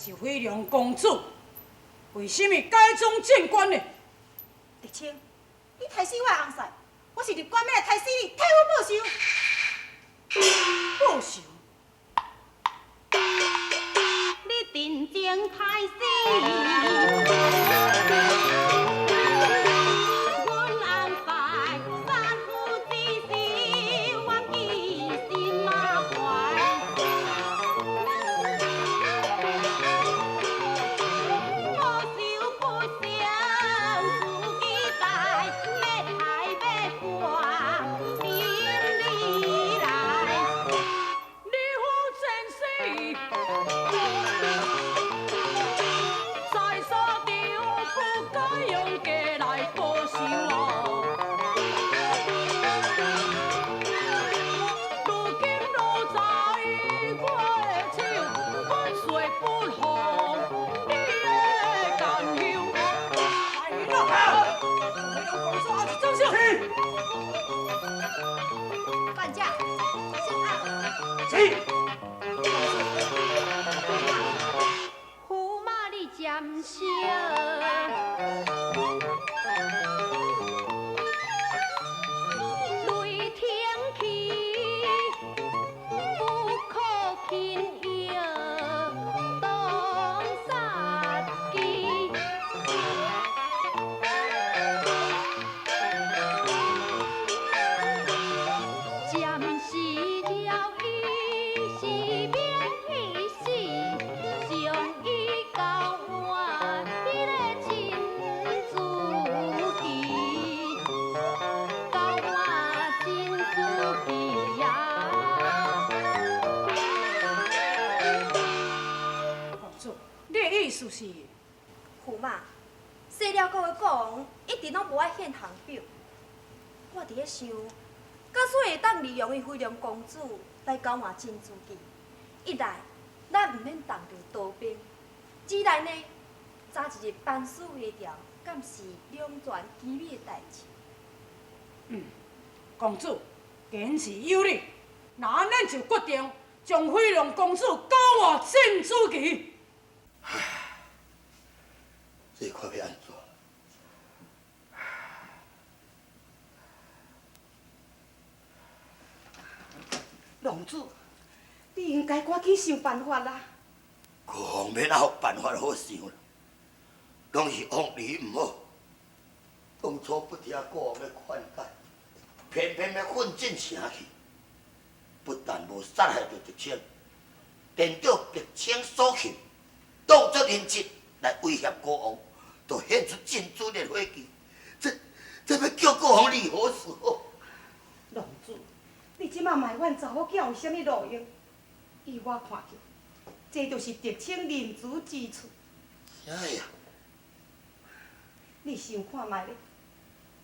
是飛龍公主，為什麼改裝進關呢？狄青，你刣死我的翁婿，我是入關欲來刣死你，替阮報仇。報仇？你定情刣死，阮翁婿殺父之時，我記心啊懷。報仇不成自己代，欲刣欲割任你來。你父前世在沙場，不該用計來報仇哦。如今落在我的手，阮誓不予你的甘休。來啦！飛龍公主還是怎想？管家，先按。是。駙馬你占燒，雷霆起，不可輕易動殺機。暫時了伊是免去死，將伊交換彼个珍珠旗，交換珍珠旗呀。公主，你的意思是？駙馬，西遼國的國王一直攏無愛獻降表，我佇咧想，假使會當利用伊飛龍公主來交換珍珠旗，一來咱毋免動著刀兵，二來呢，早一日班師回朝，敢是兩全其美的代誌？嗯，公主，言之有理，那按呢就決定將飛龍公主交換珍珠旗。這看欲按怎？龍主，你應該趕緊想辦法啦！國王欲哪有辦法好想啦？攏是王兒毋好，當初不聽國王的勸解，偏偏欲奮進城去，不但無殺害著狄青，顛倒狄青所擒，當作人質來威脅國王，就獻出珍珠烈火旗，這欲叫國王如何是好？龍主，你這馬埋怨查某囝有啥物路用？依我看去，這就是狄青仁慈之處。啥呀？你想看覓咧？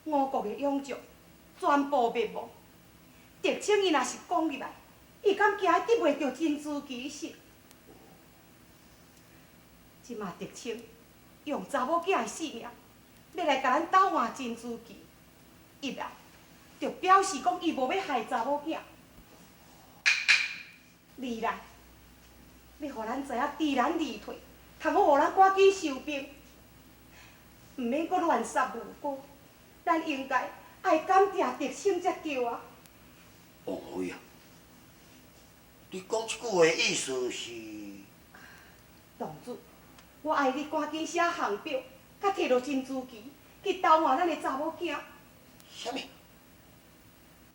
吳國的勇將全部滅亡，狄青伊若是講入來，伊敢驚得袂著珍珠旗是？這馬狄青用查某囝的性命，欲來共咱鬥換珍珠旗，一來就表示講伊無欲害查某囝；二來，欲予咱知影知難而退，通好予咱趕緊收兵，毋免閣亂殺無辜。咱應該愛感謝狄青才對啊！王妃啊，你講這句話意思是？龍主，我愛你趕緊寫降表，佮提著珍珠旗去投換咱的查某囝。啥物？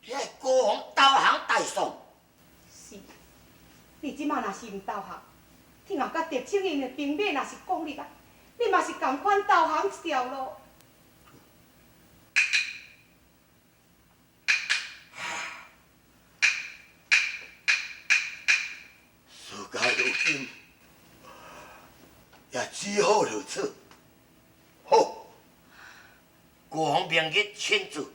你愛國王投降大宋？是。你這馬若是毋投降，聽後佮狄青𪜶的兵馬若是攻入來，你嘛是仝款投降一條路。事到如今，也只好如此。好，國王明日親自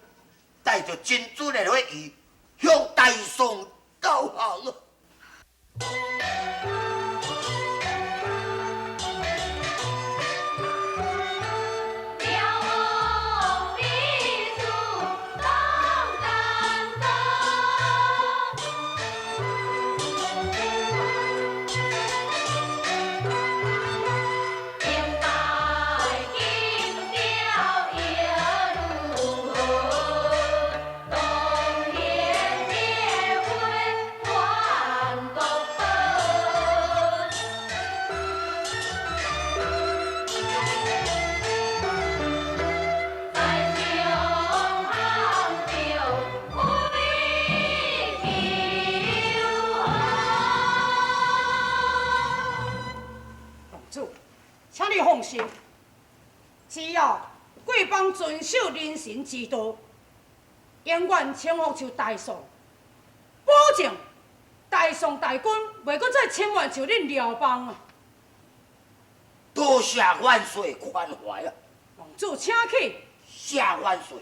帶著珍珠烈火旗向大宋投降啊！遼王必輸當擔當。人神之道，永遠征服受大宋，保證大宋大軍袂閣再侵犯受恁遼邦啊！多謝萬歲寬懷啊！王子請起。謝萬歲。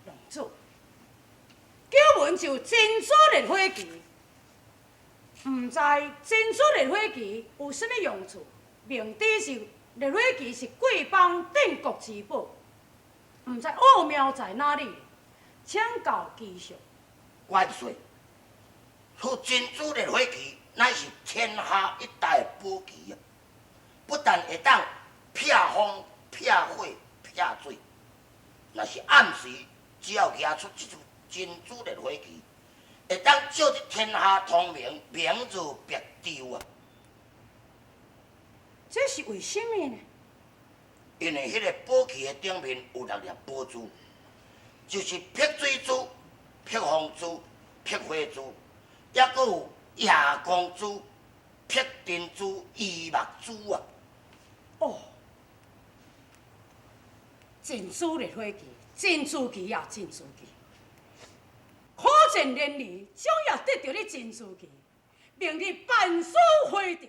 王子，久聞就珍珠烈火旗，毋知珍珠烈火旗有啥物用處？明知是烈火旗是貴邦鎮國之寶，毋知奧妙在哪裡？請教技術。萬歲！此珍珠烈火旗乃是天下一大寶旗啊！不但會當避風、避火、避水，若是暗時，只要舉出這束珍珠烈火旗，會當照得天下通明，明如白晝啊！這是為什麼呢？因為彼個寶旗的頂面有六粒寶珠，就是碧水珠、碧風珠、碧火珠，抑閣有夜光珠、碧珍珠、玉目珠啊！哦，珍珠烈火旗，珍珠旗啊，珍珠旗！可見連兒終也得著你珍珠旗，明日辦事回朝。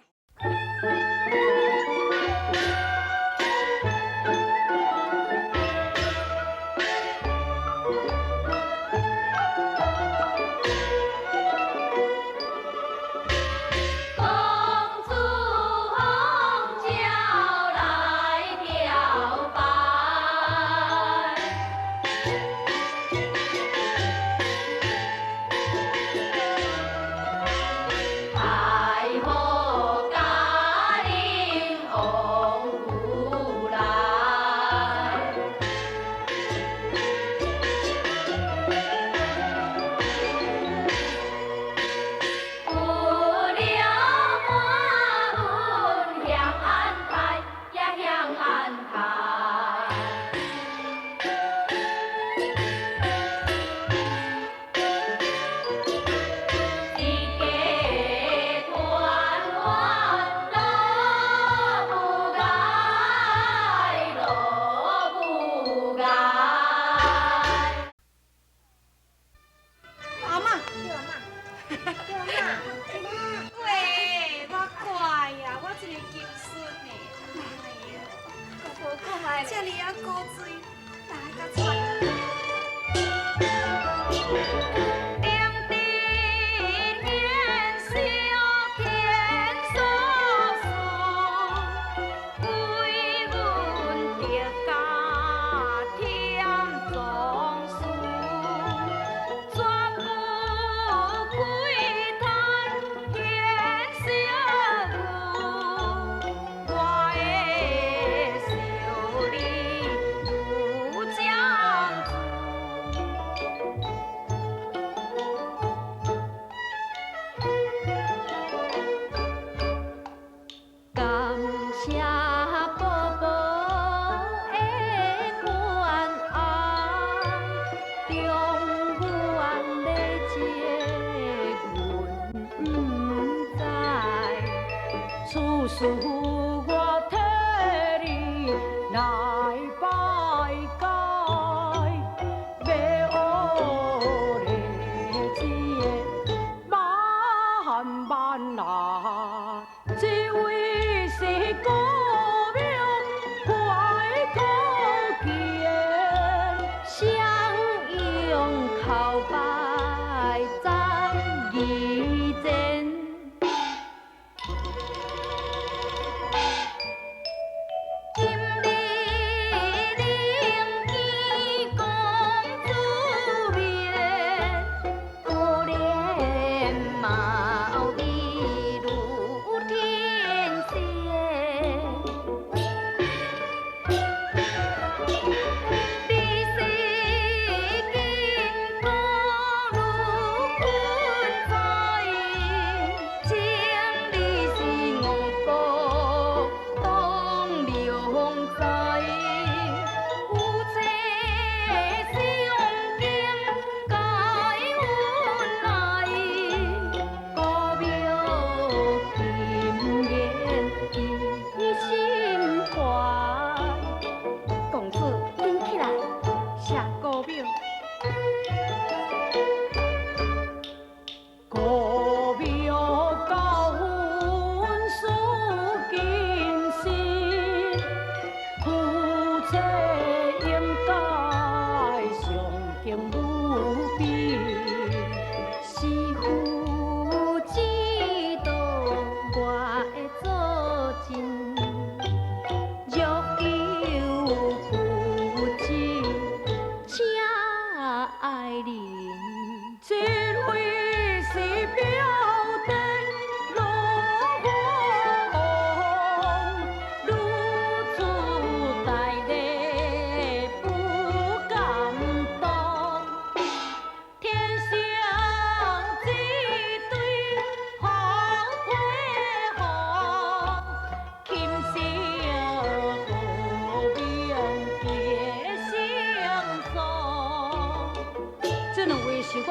心懷。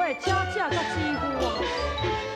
的姐姐佮姊夫啊！